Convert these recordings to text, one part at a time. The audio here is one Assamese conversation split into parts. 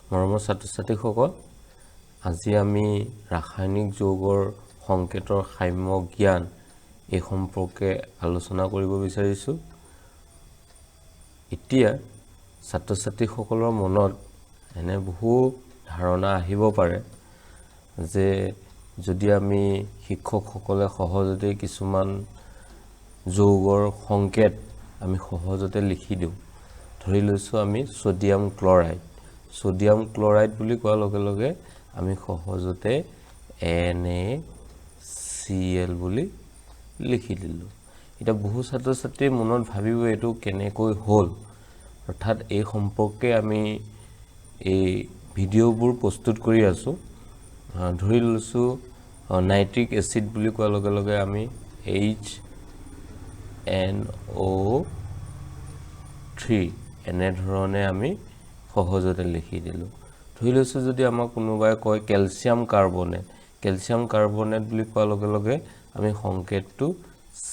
মৰমৰ ছাত্ৰ ছাত্ৰীসকল, আজি আমি ৰাসায়নিক যৌগৰ সংকেতৰ সাম্যক জ্ঞান এই সম্পৰ্কে আলোচনা কৰিব বিচাৰিছোঁ। এতিয়া ছাত্ৰ ছাত্ৰীসকলৰ মনত এনে বহু ধাৰণা আহিব পাৰে যে যদি আমি শিক্ষকসকলে সহজতে কিছুমান যৌগৰ সংকেত আমি সহজতে লিখি দিওঁ। ধৰি লৈছোঁ আমি ছ'ডিয়াম ক্লৰাইড, ছ'ডিয়াম ক্লৰাইড বুলি কোৱাৰ লগে লগে আমি সহজতে NaCl বুলি লিখি দিলোঁ। এতিয়া বহু ছাত্ৰ ছাত্ৰীৰ মনত ভাবিব, এইটো কেনেকৈ হ'ল? অৰ্থাৎ এই সম্পৰ্কে আমি এই ভিডিঅ'বোৰ প্ৰস্তুত কৰি আছোঁ। ধৰি লৈছোঁ নাইট্ৰিক এচিড বুলি কোৱাৰ লগে লগে আমি HNO3 এনেধৰণে আমি সহজতে লিখি দিলোঁ। ধৰি লৈছোঁ যদি আমাক কোনোবাই কয় কেলছিয়াম কাৰ্বনেট, কেলছিয়াম কাৰ্বনেট বুলি কোৱাৰ লগে লগে আমি সংকেতটো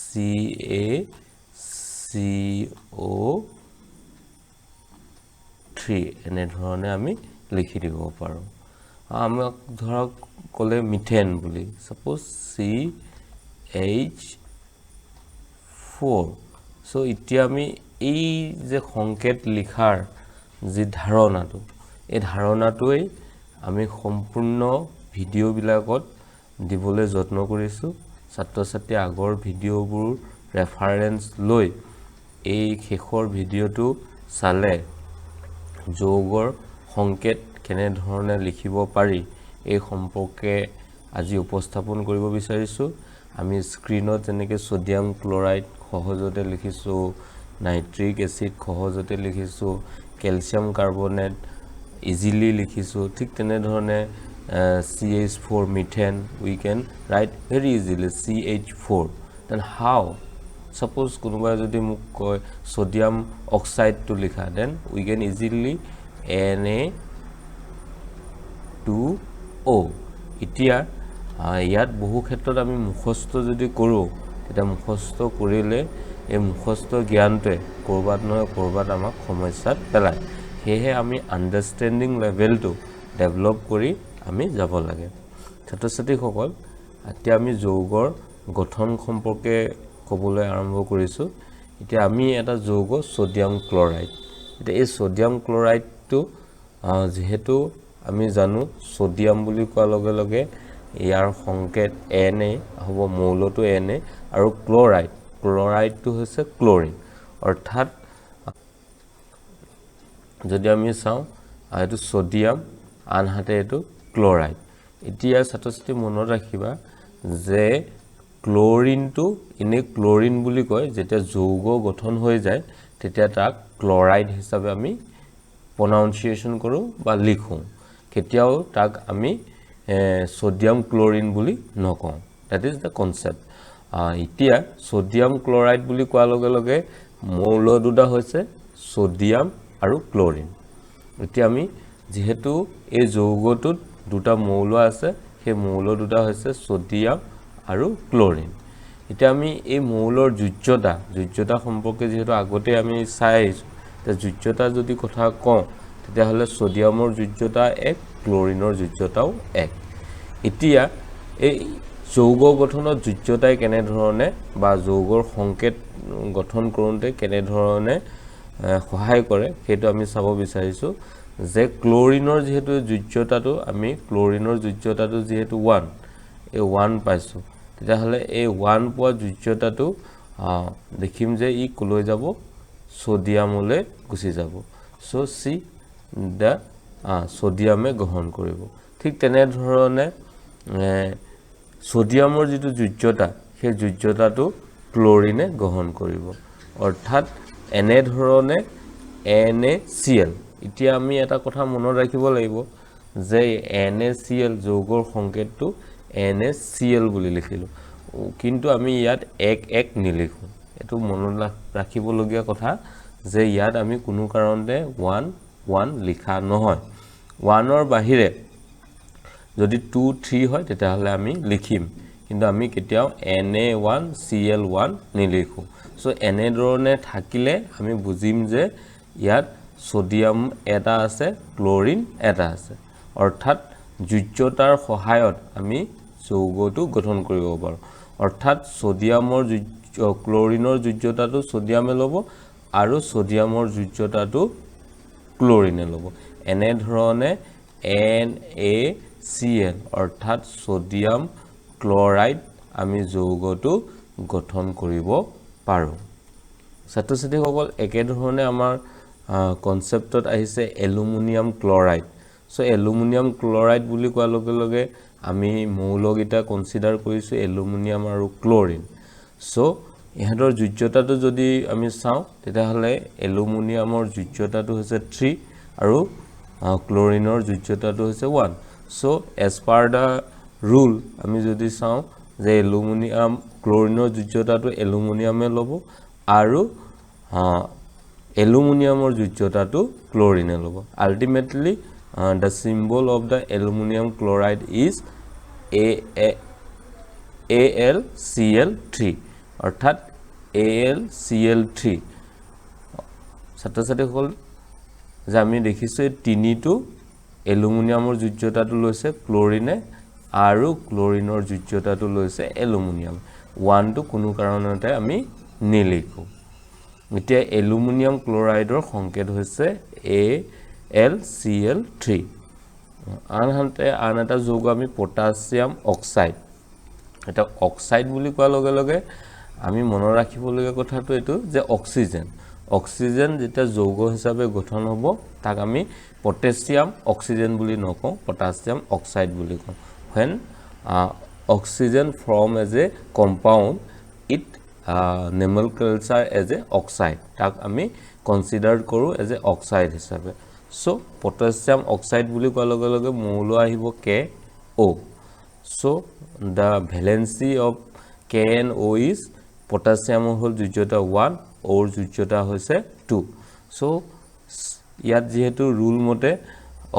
CaCO3 এনেধৰণে আমি লিখি দিব পাৰোঁ। আমাক ধৰক ক'লে মিথেন বুলি, ছাপ'জ CH4। চ' এতিয়া আমি এই যে সংকেত লিখাৰ যি ধাৰণাটো, এই ধাৰণাটোৱেই আমি সম্পূৰ্ণ ভিডিঅ'বিলাকত দিবলৈ যত্ন কৰিছোঁ। ছাত্ৰ ছাত্ৰীয়ে আগৰ ভিডিঅ'বোৰ ৰেফাৰেঞ্চ লৈ এই শেষৰ ভিডিঅ'টো চালে যৌগৰ সংকেত কেনেধৰণে লিখিব পাৰি এই সম্পৰ্কে আজি উপস্থাপন কৰিব বিচাৰিছোঁ। আমি স্ক্ৰীণত যেনেকৈ ছ'ডিয়াম ক্লৰাইড সহজতে লিখিছোঁ, নাইট্ৰিক এচিড সহজতে লিখিছোঁ, কেলছিয়াম কাৰ্বনেট ইজিলি লিখিছোঁ, ঠিক তেনেধৰণে CH4, methane, we can write very easily CH4। Then how, suppose কোনোবাই যদি মোক কয় ছ'ডিয়াম অক্সাইডটো লিখা, then we can easily Na2O। এতিয়া ইয়াত বহু ক্ষেত্ৰত আমি মুখস্থ যদি কৰোঁ, তেতিয়া মুখস্থ কৰিলে এই মুখস্থ জ্ঞানটোৱে ক'ৰবাত নহয় ক'ৰবাত আমাক সমস্যাত পেলায়। সেয়েহে আমি আণ্ডাৰষ্টেণ্ডিং লেভেলটো ডেভেলপ কৰি আমি যাব লাগে। ছাত্ৰ ছাত্ৰীসকল, এতিয়া আমি যৌগৰ গঠন সম্পৰ্কে ক'বলৈ আৰম্ভ কৰিছোঁ। এতিয়া আমি এটা যৌগ ছ'ডিয়াম ক্লৰাইড। এতিয়া এই ছ'ডিয়াম ক্লৰাইডটো যিহেতু আমি জানো, ছ'ডিয়াম বুলি কোৱাৰ লগে লগে ইয়াৰ সংকেত এন এ হ'ব, মৌলটো এন এ, আৰু ক্লৰাইড, ক্লৰাইডটো হৈছে ক্লৰিন। অৰ্থাৎ যদি আমি চাওঁ, এইটো ছ'ডিয়াম, আনহাতে এইটো ক্লৰাইড। এতিয়া ছাত্ৰ ছাত্ৰী মনত ৰাখিবা যে ক্লৰিনটো এনেই ক্লৰিন বুলি কয়, যেতিয়া যৌগ গঠন হৈ যায় তেতিয়া তাক ক্লৰাইড হিচাপে আমি প্ৰনাউন্সিয়েশ্যন কৰোঁ বা লিখোঁ। কেতিয়াও তাক আমি ছ'ডিয়াম ক্লৰিন বুলি নকওঁ। That is the concept। এতিয়া ছ'ডিয়াম ক্লৰাইড বুলি কোৱাৰ লগে লগে মৌল দুটা হৈছে ছ'ডিয়াম আৰু ক্লৰিন। এতিয়া আমি যিহেতু এই যৌগটোত দুটা মৌল আছে, সেই মৌল দুটা হৈছে ছ'ডিয়াম আৰু ক্লৰিন। এতিয়া আমি এই মৌলৰ যোজ্যতা সম্পৰ্কে যিহেতু আগতে আমি চাই আহিছোঁ, এতিয়া যোজ্যতা যদি কথা কওঁ, তেতিয়াহ'লে ছ'ডিয়ামৰ যোজ্যতা 1, ক্লৰিনৰ যোজ্যতাও 1। এতিয়া এই যৌগ গঠনত যোজ্যতাই কেনেধৰণে বা যৌগৰ সংকেত গঠন কৰোঁতে কেনেধৰণে সহায় কৰে, সেইটো আমি চাব বিচাৰিছোঁ যে ক্লৰিনৰ যিহেতু যোজ্যতাটো, আমি ক্লৰিনৰ যোজ্যতাটো যিহেতু 1, এই 1 পাইছোঁ, তেতিয়াহ'লে এই 1 পোৱা যোজ্যতাটো দেখিম যে ই ক'লৈ যাব? ছ'ডিয়ামলৈ গুচি যাব। চ' চি the ছ'ডিয়ামে গ্ৰহণ কৰিব। ঠিক তেনেধৰণে ছ'ডিয়ামৰ যিটো যোজ্যতা, সেই যোজ্যতাটো ক্লৰিনে গ্ৰহণ কৰিব। অৰ্থাৎ এনেধৰণে NaCl। এতিয়া আমি এটা কথা মনত ৰাখিব লাগিব যে NaCl যৌগৰ সংকেতটো NaCl বুলি লিখিলোঁ, কিন্তু আমি ইয়াত 1 1 নিলিখোঁ। এইটো মনত ৰাখিবলগীয়া কথা যে ইয়াত আমি কোনো কাৰণতে 1 1 লিখা নহয়। 1ৰ বাহিৰে যদি 2 3 হয়, তেতিয়াহ'লে আমি লিখিম, কিন্তু আমি কেতিয়াও Na1Cl1 নিলিখোঁ। চ' এনেধৰণে থাকিলে আমি বুজিম যে ইয়াত ছ'ডিয়াম এটা আছে, ক্লৰিন এটা আছে। অৰ্থাৎ যোজ্যতাৰ সহায়ত আমি যৌগটো গঠন কৰিব পাৰোঁ। অৰ্থাৎ ছ'ডিয়ামৰ যোজ্য ক্লৰিনৰ যোজ্যতাটো ছ'ডিয়ামে ল'ব আৰু ছ'ডিয়ামৰ যোজ্যতাটো ক্লৰিনে ল'ব। এনেধৰণে NaCl, অৰ্থাৎ ছ'ডিয়াম ক্লৰাইড আমি যৌগটো গঠন কৰিব পাৰোঁ। ছাত্ৰ ছাত্ৰীসকল, একেধৰণে আমাৰ কনচেপ্টত আহিছে এলুমিনিয়াম ক্লৰাইড। চ' এলুমিনিয়াম ক্লৰাইড বুলি কোৱাৰ লগে লগে আমি মৌলকেইটা কনচিডাৰ কৰিছোঁ এলুমিনিয়াম আৰু ক্লৰিন। চ' ইহঁতৰ যোজ্যতাটো যদি আমি চাওঁ, তেতিয়াহ'লে এলুমিনিয়ামৰ যোজ্যতাটো হৈছে 3 আৰু ক্লৰিনৰ যোজ্যতাটো হৈছে 1। So as per the rule আমি যদি চাওঁ যে এলুমিনিয়াম ক্লৰিনৰ যোজ্যতাটো এলুমিনিয়ামে ল'ব আৰু এলুমিনিয়ামৰ যোজ্যতাটো ক্লৰিনে ল'ব। Ultimately, the symbol of the aluminium chloride is AlCl3, অৰ্থাৎ AlCl3। ছাত্ৰ ছাত্ৰীসকল, যে আমি দেখিছোঁ, এই তিনিটো এলুমিনিয়ামৰ যোজ্যতাটো লৈছে ক্লৰিনে আৰু ক্লৰিনৰ যোজ্যতাটো লৈছে এলুমিনিয়াম। ওৱানটো কোনো কাৰণতে আমি নিলিখোঁ। এতিয়া এলুমিনিয়াম ক্লৰাইডৰ সংকেত হৈছে AlCl3। আনহাতে আন এটা যৌগ আমি পটাছিয়াম অক্সাইড। এতিয়া অক্সাইড বুলি কোৱাৰ লগে লগে আমি মনত ৰাখিবলগীয়া কথাটো এইটো যে অক্সিজেন যেতিয়া যৌগ হিচাপে গঠন হ'ব, তাক আমি পটেছিয়াম অক্সিজেন বুলি নকওঁ, পটাছিয়াম অক্সাইড বুলি কওঁ। When oxygen form as a compound, it nomenclature as a oxide. তাক আমি কনচিডাৰ কৰোঁ এজ এ অক্সাইড হিচাপে। চ' পটাছিয়াম অক্সাইড বুলি কোৱাৰ লগে লগে মৌল আহিব KO. So the valency of K and O is, পটাছিয়ামৰ হ'ল যোজ্যতা 1, অ'ৰ যোজ্যতা হৈছে 2। চ' ইয়াত যিহেতু ৰুল মতে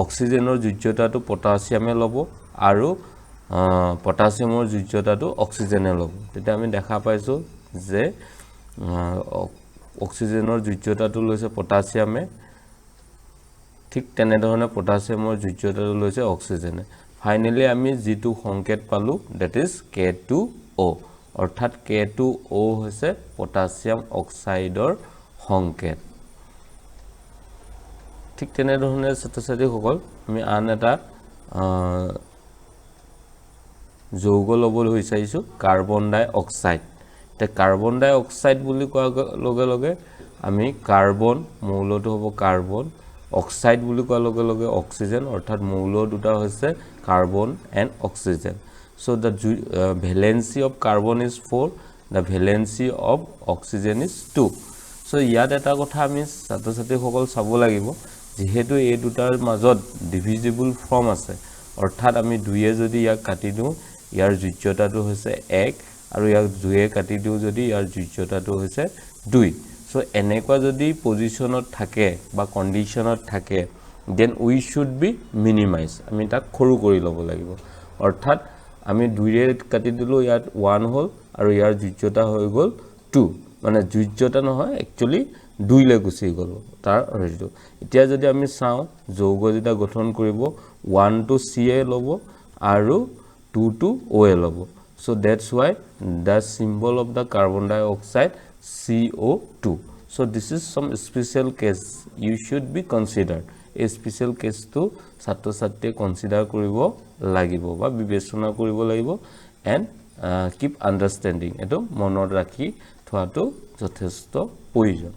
অক্সিজেনৰ যোজ্যতাটো পটাছিয়ামে ল'ব আৰু পটাছিয়ামৰ যোজ্যতাটো অক্সিজেনে ল'ব, তেতিয়া আমি দেখা পাইছোঁ যে অক্সিজেনৰ যোজ্যতাটো লৈছে পটাছিয়ামে, ঠিক তেনেধৰণে পটাছিয়ামৰ যোজ্যতাটো লৈছে অক্সিজেনে। ফাইনেলি আমি যিটো সংকেত পালোঁ, that is K2O। অৰ্থাৎ K2O হৈছে পটাছিয়াম অক্সাইডৰ সংকেত। ঠিক তেনেধৰণে ছাত্ৰ ছাত্ৰীসকল, আমি আন এটা যৌগ ল'বলৈ বিচাৰিছোঁ, কাৰ্বন ডাই অক্সাইড। এতিয়া কাৰ্বন ডাই অক্সাইড বুলি কোৱাৰ লগে লগে আমি কাৰ্বন, মৌলটো হ'ব কাৰ্বন, অক্সাইড বুলি কোৱাৰ লগে লগে অক্সিজেন, অৰ্থাৎ মৌল দুটা হৈছে carbon and oxygen. So the valency of carbon is 4, the valency of oxygen is 2. So ইয়াত এটা কথা আমি ছাত্ৰ ছাত্ৰীসকল চাব লাগিব, যিহেতু এই দুটাৰ মাজত ডিভিজিবল ফৰ্ম আছে, অৰ্থাৎ আমি দুয়ে যদি ইয়াক কাটি দিওঁ, ইয়াৰ যোজ্যতাটো হৈছে 1 আৰু ইয়াক দুয়ে কাটি দিওঁ যদি, ইয়াৰ যোজ্যতাটো হৈছে 2। চ' এনেকুৱা যদি পজিশ্যনত থাকে বা কণ্ডিশ্যনত থাকে, then we should be minimize, আমি তাক সৰু কৰি ল'ব লাগিব। অৰ্থাৎ আমি দুইৰে কাটি দিলোঁ, ইয়াত 1 হ'ল আৰু ইয়াৰ যোজ্যতা হৈ গ'ল 2। মানে যোজ্যতা নহয়, একচুৱেলি 2লৈ গুচি গ'ল তাৰ হেৰিটো। এতিয়া যদি আমি চাওঁ, যৌগ যেতিয়া গঠন কৰিব, ওৱানটো চি এ ল'ব আৰু টুটো অ' এ ল'ব। So that's why the symbol of the carbon dioxide CO2. So this is some special case you should be considered. এই স্পেচিয়েল কেছটো ছাত্ৰ ছাত্ৰীয়ে কনচিডাৰ কৰিব লাগিব বা বিবেচনা কৰিব লাগিব এণ্ড কিপ আণ্ডাৰষ্টেণ্ডিং। এইটো মনত ৰাখি থোৱাটো যথেষ্ট প্ৰয়োজন।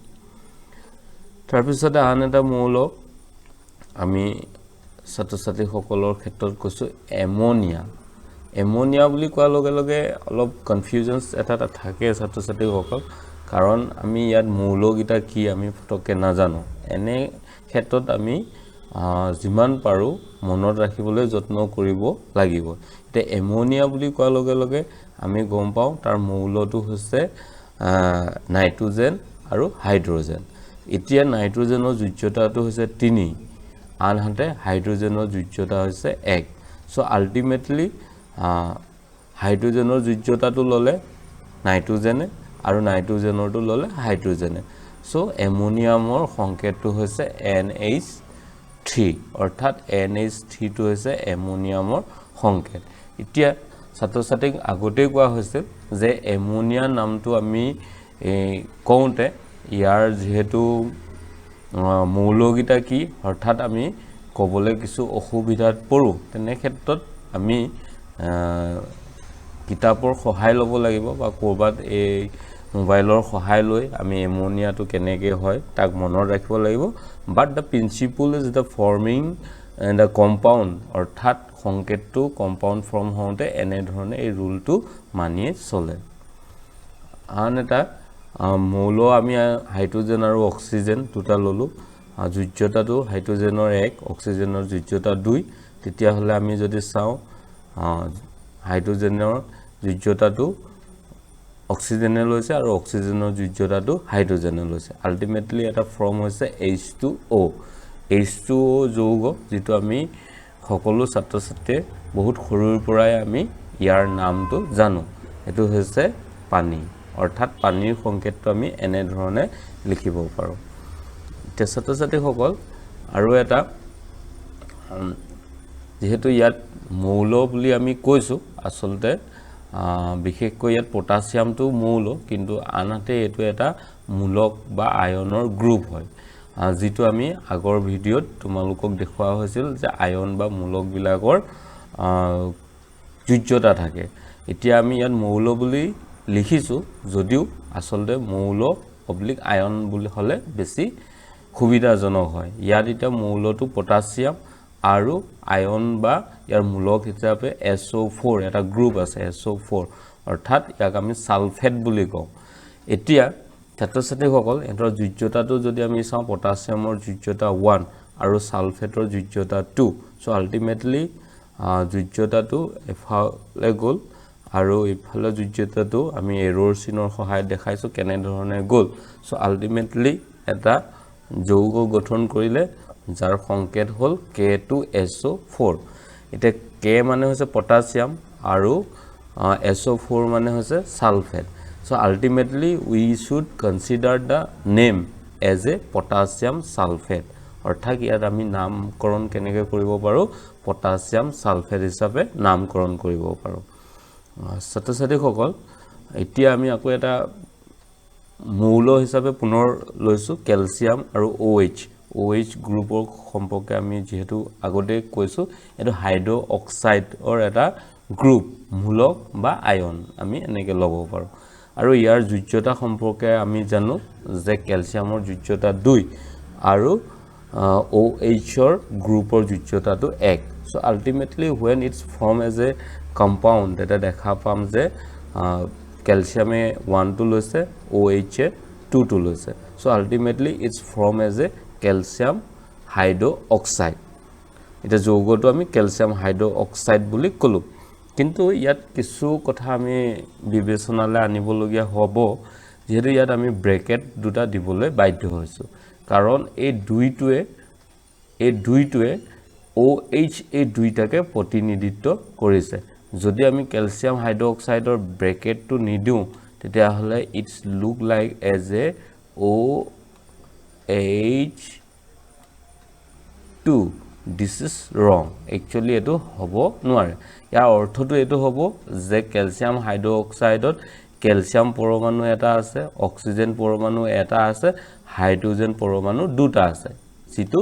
তাৰপিছতে আন এটা মৌল আমি ছাত্ৰ ছাত্ৰীসকলৰ ক্ষেত্ৰত কৈছোঁ, এমনিয়া। এমনিয়া বুলি কোৱাৰ লগে লগে অলপ কনফিউজনছ এটা থাকে ছাত্ৰ ছাত্ৰীসকল, কাৰণ আমি ইয়াত মৌলকেইটা কি আমি ফটককৈ নাজানো। এনে ক্ষেত্ৰত আমি যিমান পাৰোঁ মনত ৰাখিবলৈ যত্ন কৰিব লাগিব। এতিয়া এমনিয়া বুলি কোৱাৰ লগে লগে আমি গম পাওঁ তাৰ মৌলটো হৈছে নাইট্ৰজেন আৰু হাইড্ৰজেন। এতিয়া নাইট্ৰজেনৰ যোজ্যতাটো হৈছে 3, আনহাতে হাইড্ৰজেনৰ যোজ্যতা হৈছে 1। চ' আল্টিমেটলি হাইড্ৰজেনৰ যোজ্যতাটো ল'লে নাইট্ৰজেনে আৰু নাইট্ৰজেনৰটো ল'লে হাইড্ৰজেনে। চ' এমনিয়ামৰ সংকেতটো হৈছে NH3, অৰ্থাৎ NH3টো হৈছে এমনিয়ামৰ সংকেত। এতিয়া ছাত্ৰ ছাত্ৰীক আগতেই কোৱা হৈছিল যে এমনিয়া নামটো আমি কওঁতে ইয়াৰ যিহেতু মৌলকেইটা কি, অৰ্থাৎ আমি ক'বলৈ কিছু অসুবিধাত পৰোঁ, তেনে ক্ষেত্ৰত আমি কিতাপৰ সহায় ল'ব লাগিব বা ক'ৰবাত এই মোবাইলৰ সহায় লৈ আমি এমনিয়াটো কেনেকৈ হয় তাক মনত ৰাখিব লাগিব। But the principle is the forming the compound, অৰ্থাৎ সংকেতটো কম্পাউণ্ড ফৰ্ম হওঁতে এনেধৰণে এই ৰুলটো মানিয়ে চলে। আন এটা মৌল আমি হাইড্ৰজেন আৰু অক্সিজেন দুটা ল'লোঁ। যোজ্যতাটো হাইড্ৰজেনৰ 1, অক্সিজেনৰ যোজ্যতা 2। তেতিয়াহ'লে আমি যদি চাওঁ, হাইড্ৰজেনৰ যোজ্যতাটো অক্সিজেনে লৈছে আৰু অক্সিজেনৰ যোজ্যতাটো হাইড্ৰজেনে লৈছে। আল্টিমেটলি এটা ফৰ্ম হৈছে H2O। H2O যৌগ, যিটো আমি সকলো ছাত্ৰ ছাত্ৰীয়ে বহুত সৰুৰ পৰাই আমি ইয়াৰ নামটো জানো, এইটো হৈছে পানী। অৰ্থাৎ পানীৰ সংকেতটো আমি এনেধৰণে লিখিব পাৰোঁ। এতিয়া ছাত্ৰ ছাত্ৰীসকল, আৰু এটা যিহেতু ইয়াত মৌল বুলি আমি কৈছোঁ, আচলতে বিশেষকৈ ইয়াত পটাছিয়ামটো মৌল, কিন্তু আনহাতে এইটো এটা মূলক বা আয়নৰ গ্ৰুপ হয়, যিটো আমি আগৰ ভিডিঅ'ত তোমালোকক দেখুওৱা হৈছিল যে আয়ন বা মূলকবিলাকৰ যোজ্যতা থাকে। এতিয়া আমি ইয়াত মৌল বুলি লিখিছোঁ যদিও আচলতে মৌল অব্লিক আয়ন বুলি হ'লে বেছি সুবিধাজনক হয়। ইয়াত এতিয়া মৌলটো পটাছিয়াম আৰু আয়ন বা ইয়াৰ মূলক হিচাপে SO4 এটা গ্ৰুপ আছে, SO4, অৰ্থাৎ ইয়াক আমি ছালফেট বুলি কওঁ। এতিয়া ছাত্ৰ ছাত্ৰীসকল, ইহঁতৰ যোজ্যতাটো যদি আমি চাওঁ, পটাছিয়ামৰ যোজ্যতা 1 আৰু ছালফেটৰ যোজ্যতা 2। চ' আল্টিমেটলি যোজ্যতাটো এফালে গ'ল আৰু ইফালে যোজ্যতাটো আমি এৰ'ৰ চিনৰ সহায়ত দেখাইছোঁ কেনেধৰণে গ'ল। চ' আল্টিমেটলি এটা যৌগ গঠন কৰিলে, যাৰ সংকেত হ'ল K2SO4। এতিয়া কে মানে হৈছে পটাছিয়াম আৰু SO4 মানে হৈছে sulphate. So ultimately we should consider the name as a potassium sulphate। অৰ্থাৎ ইয়াত আমি নামকৰণ কেনেকৈ কৰিব পাৰোঁ? পটাছিয়াম ছালফেট হিচাপে নামকৰণ কৰিব পাৰোঁ। ছাত্ৰ ছাত্ৰীসকল, এতিয়া আমি আকৌ এটা মৌল হিচাপে পুনৰ লৈছোঁ কেলছিয়াম আৰু অ' এইচ। অ' এইচ গ্ৰুপৰ সম্পৰ্কে আমি যিহেতু আগতে কৈছোঁ, এইটো হাইড্ৰ অক্সাইডৰ এটা গ্ৰুপ, মূলক বা আয়ন আমি এনেকৈ ল'ব পাৰোঁ। আৰু ইয়াৰ যোজ্যতা সম্পৰ্কে আমি জানো যে কেলছিয়ামৰ যোজ্যতা 2 আৰু অ' এইচৰ গ্ৰুপৰ যোজ্যতাটো 1। So ultimately when it's form as a compound, তেতিয়া দেখা পাম যে কেলছিয়ামে 1টো লৈছে, অ' এইচে 2টো লৈছে। So ultimately it's form as a calcium hydro oxide। এতিয়া যৌগটো আমি কেলছিয়াম হাইড্ৰ অক্সাইড বুলি ক'লোঁ, কিন্তু ইয়াত কিছু কথা আমি বিবেচনালৈ আনিবলগীয়া হ'ব, যিহেতু ইয়াত আমি ব্ৰেকেট দুটা দিবলৈ বাধ্য হৈছোঁ, কাৰণ এই দুইটোৱে অ' এইচ এই দুইটাকে প্ৰতিনিধিত্ব কৰিছে। যদি আমি কেলছিয়াম হাইড্ৰক্সাইডৰ ব্ৰেকেটটো নিদিওঁ, তেতিয়াহ'লে it's look like as a OH2। This is wrong actually। এইটো হ'ব নোৱাৰে। ইয়াৰ অৰ্থটো এইটো হ'ব যে কেলছিয়াম হাইড্ৰক্সাইডত কেলছিয়াম পৰমাণু এটা আছে, অক্সিজেন পৰমাণু এটা আছে, হাইড্ৰজেন পৰমাণু দুটা আছে, যিটো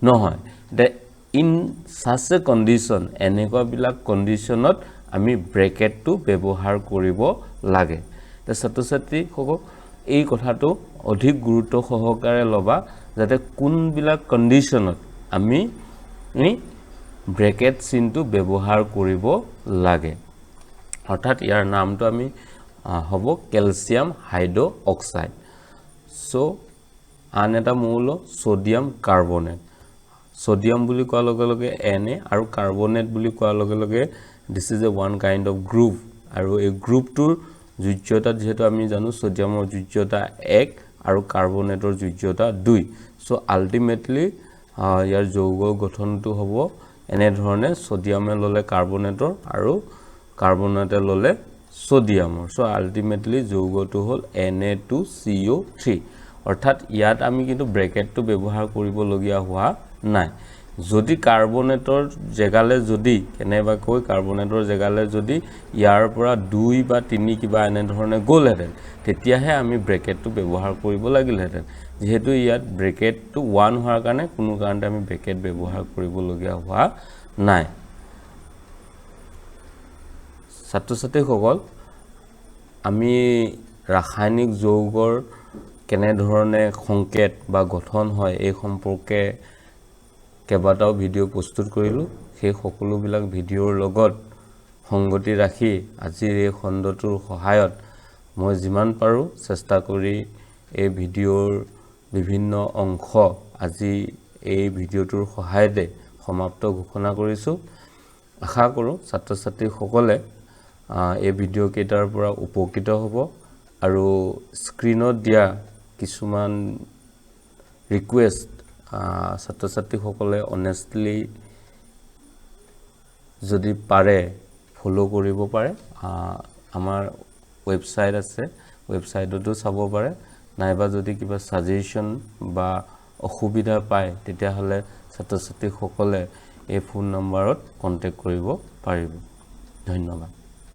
নহয়। এতিয়া ইন ছাচ এ কণ্ডিশ্যন, এনেকুৱাবিলাক কণ্ডিশ্যনত আমি ব্ৰেকেটটো ব্যৱহাৰ কৰিব লাগে। এতিয়া ছাত্ৰ ছাত্ৰীসকল, এই কথাটো অধিক গুৰুত্ব সহকাৰে ল'বা, যাতে কোনবিলাক কণ্ডিশ্যনত আমি ব্ৰেকেট চিনটো ব্যৱহাৰ কৰিব লাগে। অৰ্থাৎ ইয়াৰ নামটো আমি হ'ব কেলছিয়াম হাইড্ৰ অক্সাইড। চ' আন এটা মৌল ছ'ডিয়াম কাৰ্বনেট। ছ'ডিয়াম বুলি কোৱাৰ লগে লগে এন এ আৰু কাৰ্বনেট বুলি কোৱাৰ লগে লগে this is a one kind of group। আৰু এই গ্ৰুপটোৰ যোজ্যতাত যিহেতু আমি জানো ছ'ডিয়ামৰ যোজ্যতা 1 আৰু কাৰ্বনেটৰ যোজ্যতা 2। চ' আল্টিমেটলি ইয়াৰ যৌগ গঠনটো হ'ব এনেধৰণে, ছ'ডিয়ামে ল'লে কাৰ্বনেটৰ আৰু কাৰ্বনেটে ল'লে ছ'ডিয়ামৰ। চ' আল্টিমেটলি যৌগটো হ'ল Na2CO3। অৰ্থাৎ ইয়াত আমি কিন্তু ব্ৰেকেটটো ব্যৱহাৰ কৰিবলগীয়া হোৱা নাই। যদি কাৰ্বনেটৰ জেগালৈ যদি কেনেবাকৈ কাৰ্বনেটৰ জেগালৈ যদি ইয়াৰ পৰা 2 বা 3 কিবা এনেধৰণে গ'লহেঁতেন, তেতিয়াহে আমি ব্ৰেকেটটো ব্যৱহাৰ কৰিব লাগিলহেঁতেন। যিহেতু ইয়াত ব্ৰেকেটটো 1 হোৱাৰ কাৰণে কোনো কাৰণতে আমি ব্ৰেকেট ব্যৱহাৰ কৰিবলগীয়া হোৱা নাই। ছাত্ৰ ছাত্ৰীসকল, আমি ৰাসায়নিক যৌগৰ কেনেধৰণে সংকেত বা গঠন হয় এই সম্পৰ্কে কেইবাটাও ভিডিঅ' প্ৰস্তুত কৰিলোঁ। সেই সকলোবিলাক ভিডিঅ'ৰ লগত সংগতি ৰাখি আজিৰ এই খণ্ডটোৰ সহায়ত মই যিমান পাৰোঁ চেষ্টা কৰি এই ভিডিঅ'ৰ বিভিন্ন অংশ আজি এই ভিডিঅ'টোৰ সহায়তে সমাপ্ত ঘোষণা কৰিছোঁ। আশা কৰোঁ ছাত্ৰ ছাত্ৰীসকলে এই ভিডিঅ'কেইটাৰ পৰা উপকৃত হ'ব আৰু স্ক্ৰীণত দিয়া কিছুমান ৰিকুৱেষ্ট ছাত্ৰ ছাত্ৰীসকলে অনেষ্টলি যদি পাৰে ফ'ল' কৰিব পাৰে। আমাৰ ৱেবছাইট আছে, ৱেবছাইটতো চাব পাৰে, নাইবা যদি কিবা ছাজেশ্যন বা অসুবিধা পায় তেতিয়াহ'লে ছাত্ৰ ছাত্ৰীসকলে এই ফোন নম্বৰত কণ্টেক্ট কৰিব পাৰিব। ধন্যবাদ।